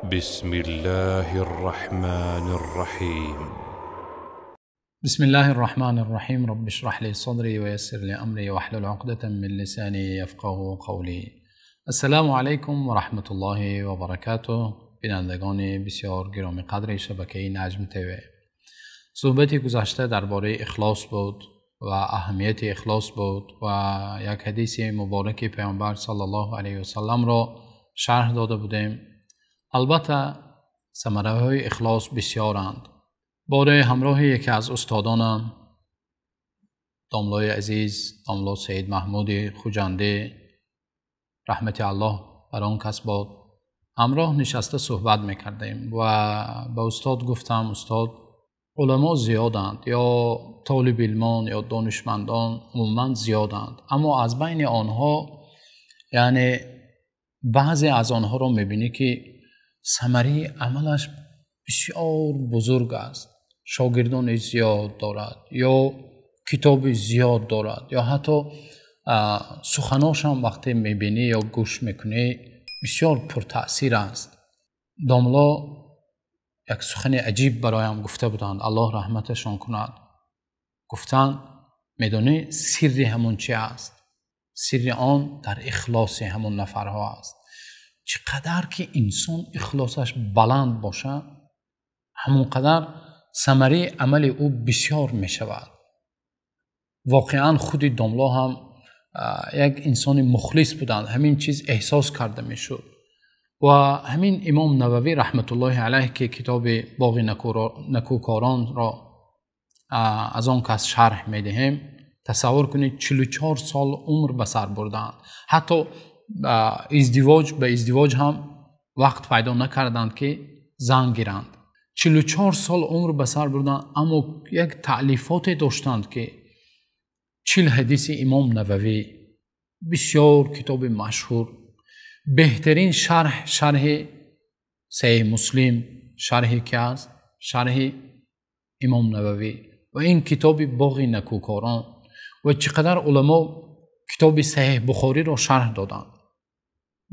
بسم الله الرحمن الرحيم. بسم الله الرحمن الرحيم. رب اشرح لي صدري ويسر لي أمري واحلل عقدة من لساني يفقهوا قولي. السلام علیکم و رحمت الله و برکاته. بینندگان بسیار گرامی قدر شبکه نجم تیوی، صحبت گذشته درباره اخلاص بود و اهمیت اخلاص بود و یک حدیث مبارک پیامبر صلی الله علیه و سلم را شرح داده بودیم. البته ثمره های اخلاص بسیارند. باره همراه یکی از استادانم، داملای عزیز، داملا سید محمود خوجندی رحمت الله بر آن کس باد، همراه نشسته صحبت میکردیم و به استاد گفتم استاد، علما زیادند یا طالب علمان یا دانشمندان عموما زیادند، اما از بین آنها یعنی بعضی از آنها را میبینی که ثمره عملش بسیار بزرگ است، شاگردان زیاد دارد یا کتاب زیاد دارد یا حتی سخناش هم وقتی میبینی یا گوش میکنی بسیار پرتأثیر است. داملا یک سخن عجیب برایم گفته بودند، الله رحمتشان کند. گفتند میدونی سر همون چی است؟ سر آن در اخلاص همون نفرها است. چقدر که انسان اخلاصش بلند باشه، همون قدر ثمره عمل او بسیار میشود. واقعا خود داملا هم یک انسان مخلص بودند، همین چیز احساس کرده میشد. و همین امام نووی رحمت الله علیه که کتاب باغ نکوکاران را از آن کس شرح میدهیم، تصور کنید 44 سال عمر به سر بردند، حتی ازدواج به ازدواج هم وقت پیدا نکردند که زن گیرند. 44 سال عمر به سر بردند، اما یک تألیفات داشتند که 40 حدیث امام نووی، بسیار کتاب مشهور، بهترین شرح، شرح صحیح مسلم، شرح که است شرح امام نووی و این کتاب باغ نکوکاران و چقدر علما کتاب صحیح بخاری را شرح دادند.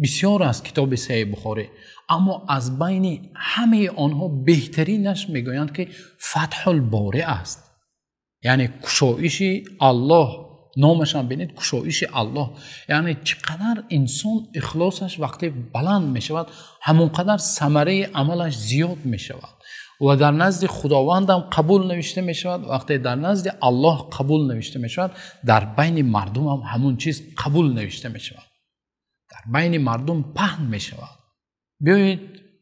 بسیار است کتاب صحیح بخاری، اما از بین همه آنها بهترینش میگویند که فتح الباری است، یعنی کشایش الله. نامش هم بینید، کشایش الله. یعنی چقدر انسان اخلاصش وقتی بلند می شود، همون قدر ثمره عملش زیاد می شود و در نزد خداوند هم قبول نوشته می شود. وقتی در نزد الله قبول نوشته می شود، در بین مردم هم همون چیز قبول نوشته می شود، در بین مردم پهن می شود. بیایید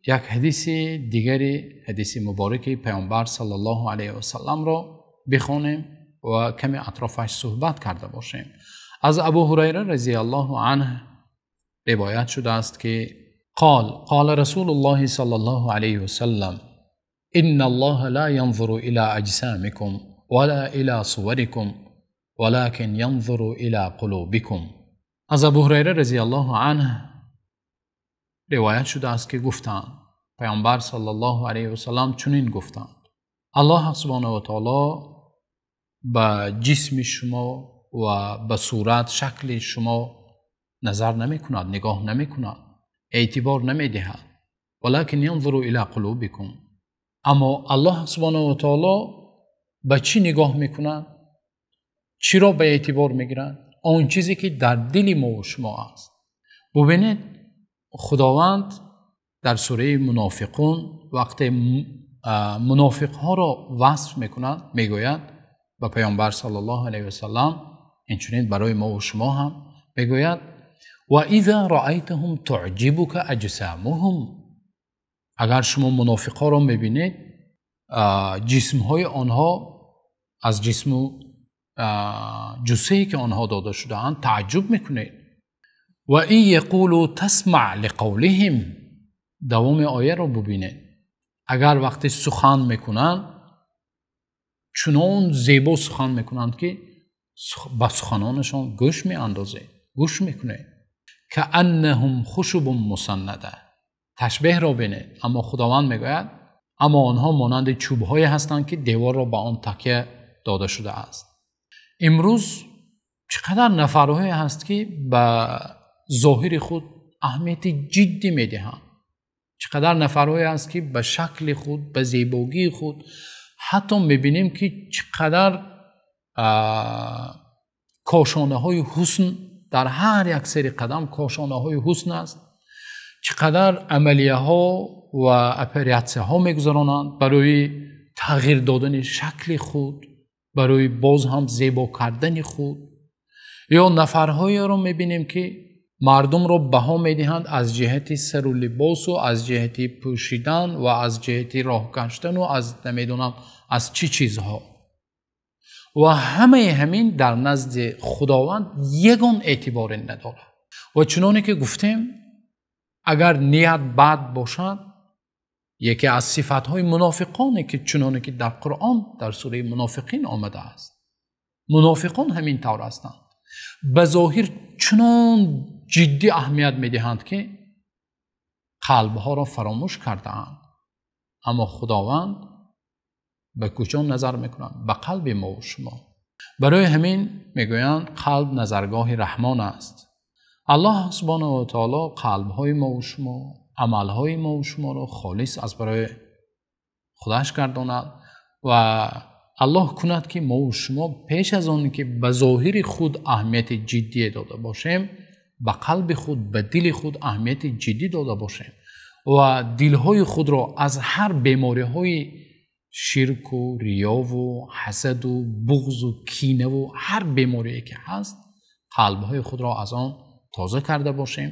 یک حدیث دیگری، حدیث مبارک پیامبر صلی الله علیه و سلم را بخوانیم و کمی اطرافش صحبت کرده باشیم. از ابو هریره رضی الله عنه روایت شده است که قال قال رسول الله صلی الله علیه و سلم ان الله لا ينظر الى اجسامكم ولا الى صوركم ولكن ينظر الى قلوبكم. از ابو هریره رضی الله عنه روایت شده است که گفتند پیامبر صلی الله علیه و سلم چنین گفتند: الله سبحانه و تعالی به جسم شما و به صورت شکل شما نظر نمی کند، نگاه نمی کند، اعتبار نمی دهد. ولکن ینظر الی قلوبکم. اما الله سبحانه و تعالی به چی نگاه می کند؟ چی را به اعتبار می گیرد؟ آن چیزی که در دل ما و شما است. ببینید خداوند در سوره منافقون وقتی منافق ها را وصف می کند، می گوید به پیامبر صلی الله علیه و سلم، اینچنین برای ما و شما هم میگوید و اذا رأیتهم تعجبک اجسامهم. اگر شما منافقا را میبینید، جسمهای آنها از جسم و جثه‌ای که آنها داده شده‌اند تعجب میکنید. و این یقولوا تسمع لقولهم. دوام آیه را ببینید. اگر وقتی سخن میکنند، چنان زیبا سخن میکنند که به سخنانشان گوش میاندازه، گوش میکنه. کأنهم خشب مسنده. تشبیه را بینید. اما خداوند میگوید اما آنها مانند چوبهایی هستند که دیوار را به آن تکیه داده شده است. امروز چقدر نفرهایی هست که به ظاهر خود اهمیت جدی میدهند. Чӣ қадар нафарҳое ҳаст, ки ба шакли худ, ба зебогии худ, ҳатто мебинем, ки чӣ қадар кошонаҳои ҳусн дар ҳар як сари қадам кошонаҳои ҳусн аст, чӣ қадар амалияҳо ва оператсияҳо мегузаронанд барои тағйир додани шакли худ, барои боз ҳам зебо кардани худ. Ё нафарҳоеро мебинем, ки мардумро баҳо медиҳанд аз ҷиҳати сару либосу аз ҷиҳати пӯшидан ва аз ҷиҳати роҳ гаштану аз намедонам аз чӣ чизҳо. Ва ҳамаи ҳамин дар назди Худованд ягон эътиборе надорад. Ва чуноне ки гуфтем, агар ният бад бошад, яке аз сифатҳои мунофиқоне, ки чуноне ки дар Қуръон дар сураи Мунофиқин омадааст, мунофиқон ҳамин тавр ҳастанд. Ба зоҳир чунон ҷиддӣ аҳамият медиҳанд, ки қалбҳоро фаромӯш кардаанд. Аммо Худованд ба куҷо назар мекунад? Ба қалби мо ва шумо. Барои ҳамин мегӯянд, қалб назаргоҳи Раҳмон аст. Аллоҳ субҳонаҳу ва таоло қалбҳои мо ва шумо, амалҳои мо ва шуморо холис аз барои худаш гардонад ва Аллоҳ кунад, ки мо ва шумо пеш аз он ки ба зоҳири худ аҳамияти ҷиддие дода бошем, ба қалби худ, ба дили худ аҳамияти ҷиддӣ дода бошем ва дилҳои худро аз ҳар бемориҳои ширку риёву ҳасаду буғзу кинаву ҳар беморие ки ҳаст, қалбҳои худро аз он тоза карда бошем.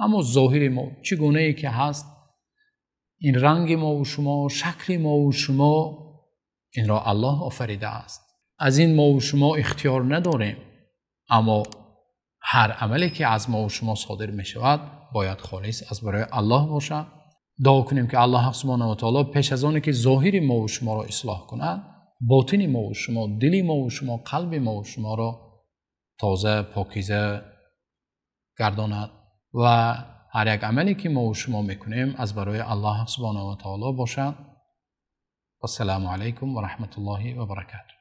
Аммо зоҳири мо чӣ гунае ки ҳаст, ин ранги мо ва шумо, шакли мо ва шумо, инро Аллоҳ офаридааст. Аз ин мо ва шумо ихтиёр надорем. Аммо ҳар амале ки аз мо ва шумо содир мешавад, бояд холис аз барои Аллоҳ бошад. Дуо кунем, ки Аллоҳ субҳонаҳу ва таоло пеш аз оне ки зоҳири мо ва шуморо ислоҳ кунад, ботини мо ва шумо, дили мо ва шумо, қалби мо ва шуморо тоза, покиза гардонад ва ҳар як амале ки мо ва шумо мекунем, аз барои Аллоҳ субҳонаҳу ва таоло бошад. Вассалому алайкум ва раҳматуллоҳи ва баракатуҳ.